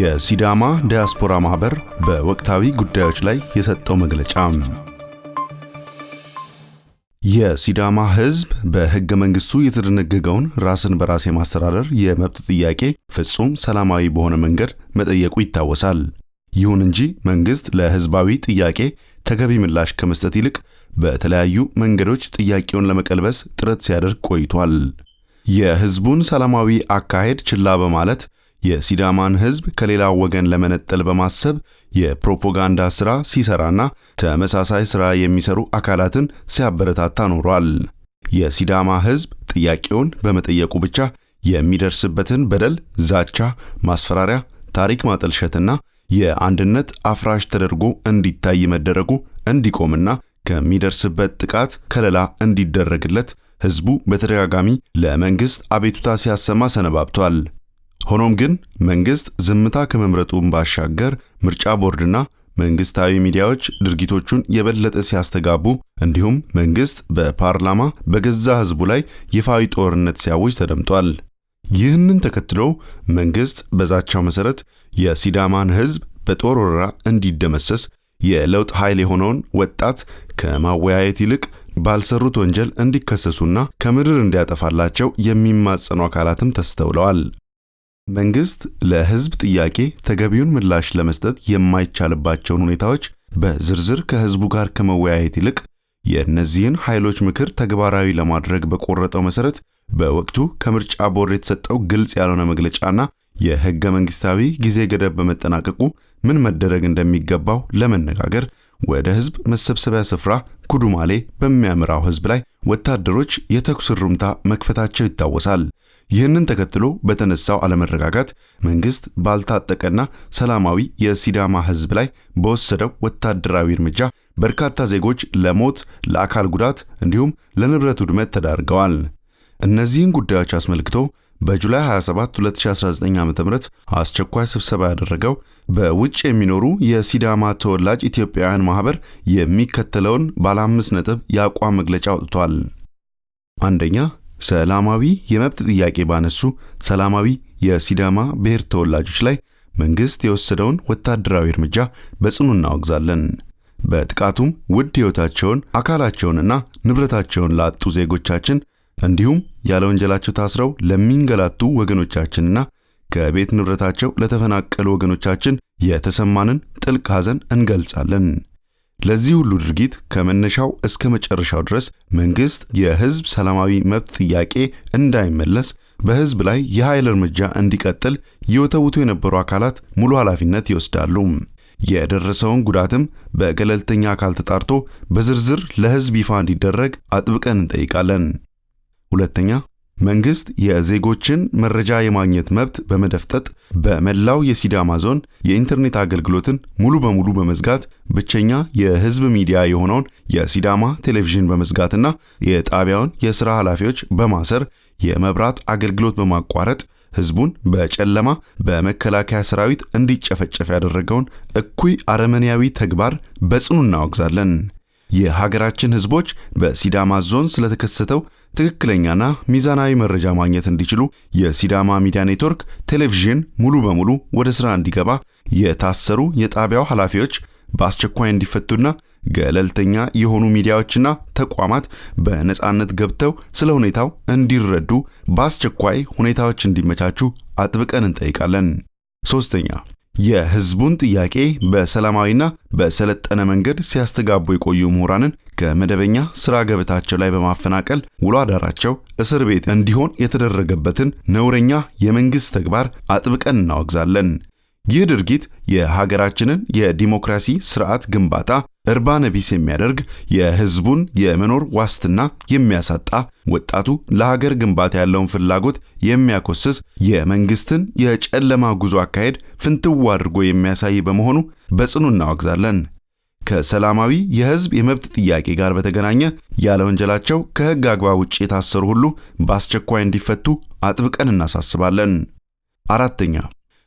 የሲዳማ ዲያስፖራ ማህበር በወቅታዊ ጉዳዮች ላይ የሰጠው መግለጫ። የሲዳማ ሕዝብ በሕገ መንግስቱ የተደነገገውን ራስን በራስ የማስተዳደር የመብት ጥያቄ ፍጹም ሰላማዊ በሆነ መንገድ መጠየቁ ይታወሳል። ይሁን እንጂ መንግስት ለሕዝባዊ ጥያቄ ተገቢ ምላሽ ከመስጠት ይልቅ በተለያዩ መንገዶች ጥያቄውን ለመቀልበስ ጥረት ሲያደርግ ቆይቷል። የሕዝቡን ሰላማዊ አካሄድ ችላ በማለት የሲዳማን ሕዝብ ከሌላው ወገን ለመነጠል በማሰብ የፕሮፓጋንዳ ሥራ ሲሰራና ተመሳሳይ ሥራ የሚሰሩ አካላትን ሲያበረታታ ኖሯል። የሲዳማ ሕዝብ ጥያቄውን በመጠየቁ ብቻ የሚደርስበትን በደል፣ ዛቻ፣ ማስፈራሪያ፣ ታሪክ ማጠልሸትና የአንድነት አፍራሽ ተደርጎ እንዲታይ መደረጉ እንዲቆምና ከሚደርስበት ጥቃት ከለላ እንዲደረግለት ሕዝቡ በተደጋጋሚ ለመንግስት አቤቱታ ሲያሰማ ሰነባብቷል። ሆኖም ግን መንግስት ዝምታ ከመምረጡም ባሻገር ምርጫ ቦርድና መንግስታዊ ሚዲያዎች ድርጊቶቹን የበለጠ ሲያስተጋቡ፣ እንዲሁም መንግስት በፓርላማ በገዛ ህዝቡ ላይ ይፋዊ ጦርነት ሲያውጅ ተደምጧል። ይህንን ተከትሎ መንግስት በዛቻው መሰረት የሲዳማን ህዝብ በጦር ወረራ እንዲደመሰስ የለውጥ ኃይል የሆነውን ወጣት ከማወያየት ይልቅ ባልሰሩት ወንጀል እንዲከሰሱና ከምድር እንዲያጠፋላቸው የሚማጸኑ አካላትም ተስተውለዋል። መንግስት ለህዝብ ጥያቄ ተገቢውን ምላሽ ለመስጠት የማይቻልባቸውን ሁኔታዎች በዝርዝር ከህዝቡ ጋር ከመወያየት ይልቅ የእነዚህን ኃይሎች ምክር ተግባራዊ ለማድረግ በቆረጠው መሰረት በወቅቱ ከምርጫ ቦርድ የተሰጠው ግልጽ ያልሆነ መግለጫና የህገ መንግስታዊ ጊዜ ገደብ በመጠናቀቁ ምን መደረግ እንደሚገባው ለመነጋገር ወደ ህዝብ መሰብሰቢያ ስፍራ ኩዱማሌ በሚያመራው ህዝብ ላይ ወታደሮች የተኩስ ሩምታ መክፈታቸው ይታወሳል። ይህንን ተከትሎ በተነሳው አለመረጋጋት መንግስት ባልታጠቀና ሰላማዊ የሲዳማ ህዝብ ላይ በወሰደው ወታደራዊ እርምጃ በርካታ ዜጎች ለሞት፣ ለአካል ጉዳት እንዲሁም ለንብረት ውድመት ተዳርገዋል። እነዚህን ጉዳዮች አስመልክቶ በጁላይ 27 2019 ዓ.ም አስቸኳይ ስብሰባ ያደረገው በውጭ የሚኖሩ የሲዳማ ተወላጅ ኢትዮጵያውያን ማህበር የሚከተለውን ባለ 5 ነጥብ የአቋም መግለጫ አውጥቷል። አንደኛ፣ ሰላማዊ የመብት ጥያቄ ባነሱ ሰላማዊ የሲዳማ ብሔር ተወላጆች ላይ መንግስት የወሰደውን ወታደራዊ እርምጃ በጽኑ እናወግዛለን። በጥቃቱም ውድ ሕይወታቸውን፣ አካላቸውንና ንብረታቸውን ላጡ ዜጎቻችን እንዲሁም ያለ ወንጀላቸው ታስረው ለሚንገላቱ ወገኖቻችንና ከቤት ንብረታቸው ለተፈናቀሉ ወገኖቻችን የተሰማንን ጥልቅ ሐዘን እንገልጻለን። ለዚህ ሁሉ ድርጊት ከመነሻው እስከ መጨረሻው ድረስ መንግስት የህዝብ ሰላማዊ መብት ጥያቄ እንዳይመለስ በህዝብ ላይ የኃይል እርምጃ እንዲቀጥል ይወተውቱ የነበሩ አካላት ሙሉ ኃላፊነት ይወስዳሉ። የደረሰውን ጉዳትም በገለልተኛ አካል ተጣርቶ በዝርዝር ለህዝብ ይፋ እንዲደረግ አጥብቀን እንጠይቃለን። ሁለተኛ፣ መንግስት የዜጎችን መረጃ የማግኘት መብት በመደፍጠጥ በመላው የሲዳማ ዞን የኢንተርኔት አገልግሎትን ሙሉ በሙሉ በመዝጋት፣ ብቸኛ የህዝብ ሚዲያ የሆነውን የሲዳማ ቴሌቪዥን በመዝጋትና የጣቢያውን የሥራ ኃላፊዎች በማሰር፣ የመብራት አገልግሎት በማቋረጥ ህዝቡን በጨለማ በመከላከያ ሰራዊት እንዲጨፈጨፍ ያደረገውን እኩይ አረመኔያዊ ተግባር በጽኑ እናወግዛለን። የሀገራችን ህዝቦች በሲዳማ ዞን ስለተከሰተው ትክክለኛና ሚዛናዊ መረጃ ማግኘት እንዲችሉ የሲዳማ ሚዲያ ኔትወርክ ቴሌቪዥን ሙሉ በሙሉ ወደ ስራ እንዲገባ፣ የታሰሩ የጣቢያው ኃላፊዎች በአስቸኳይ እንዲፈቱና ገለልተኛ የሆኑ ሚዲያዎችና ተቋማት በነጻነት ገብተው ስለ ሁኔታው እንዲረዱ በአስቸኳይ ሁኔታዎች እንዲመቻቹ አጥብቀን እንጠይቃለን። ሶስተኛ፣ የህዝቡን ጥያቄ በሰላማዊና በሰለጠነ መንገድ ሲያስተጋቡ የቆዩ ምሁራንን ከመደበኛ ስራ ገበታቸው ላይ በማፈናቀል ውሎ አዳራቸው እስር ቤት እንዲሆን የተደረገበትን ነውረኛ የመንግስት ተግባር አጥብቀን እናወግዛለን። ይህ ድርጊት የሀገራችንን የዲሞክራሲ ስርዓት ግንባታ እርባነ ቢስ የሚያደርግ፣ የህዝቡን የመኖር ዋስትና የሚያሳጣ፣ ወጣቱ ለሀገር ግንባታ ያለውን ፍላጎት የሚያኮስስ፣ የመንግስትን የጨለማ ጉዞ አካሄድ ፍንትው አድርጎ የሚያሳይ በመሆኑ በጽኑ እናወግዛለን። ከሰላማዊ የህዝብ የመብት ጥያቄ ጋር በተገናኘ ያለ ወንጀላቸው ከህግ አግባብ ውጭ የታሰሩ ሁሉ በአስቸኳይ እንዲፈቱ አጥብቀን እናሳስባለን። አራተኛ፣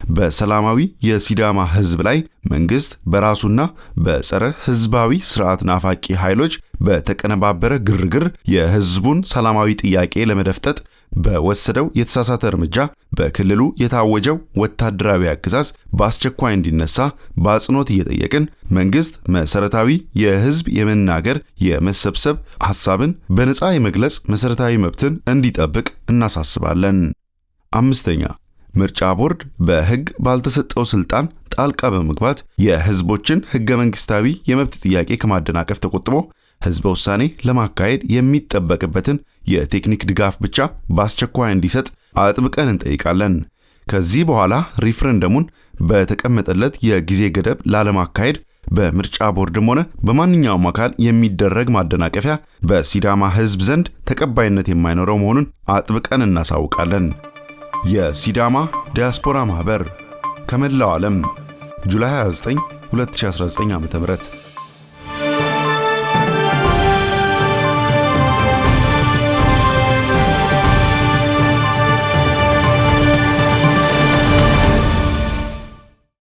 በሰላማዊ የሲዳማ ህዝብ ላይ መንግስት በራሱና በጸረ ህዝባዊ ስርዓት ናፋቂ ኃይሎች በተቀነባበረ ግርግር የህዝቡን ሰላማዊ ጥያቄ ለመደፍጠጥ በወሰደው የተሳሳተ እርምጃ በክልሉ የታወጀው ወታደራዊ አገዛዝ በአስቸኳይ እንዲነሳ በአጽንኦት እየጠየቅን፣ መንግስት መሰረታዊ የህዝብ የመናገር፣ የመሰብሰብ፣ ሐሳብን በነፃ የመግለጽ መሰረታዊ መብትን እንዲጠብቅ እናሳስባለን። አምስተኛ፣ ምርጫ ቦርድ በህግ ባልተሰጠው ስልጣን ጣልቃ በመግባት የህዝቦችን ህገ መንግስታዊ የመብት ጥያቄ ከማደናቀፍ ተቆጥቦ ህዝበ ውሳኔ ለማካሄድ የሚጠበቅበትን የቴክኒክ ድጋፍ ብቻ በአስቸኳይ እንዲሰጥ አጥብቀን እንጠይቃለን። ከዚህ በኋላ ሪፍረንደሙን በተቀመጠለት የጊዜ ገደብ ላለማካሄድ በምርጫ ቦርድም ሆነ በማንኛውም አካል የሚደረግ ማደናቀፊያ በሲዳማ ህዝብ ዘንድ ተቀባይነት የማይኖረው መሆኑን አጥብቀን እናሳውቃለን። የሲዳማ ዲያስፖራ ማህበር ከመላው ዓለም፣ ጁላይ 29 2019 ዓ.ም።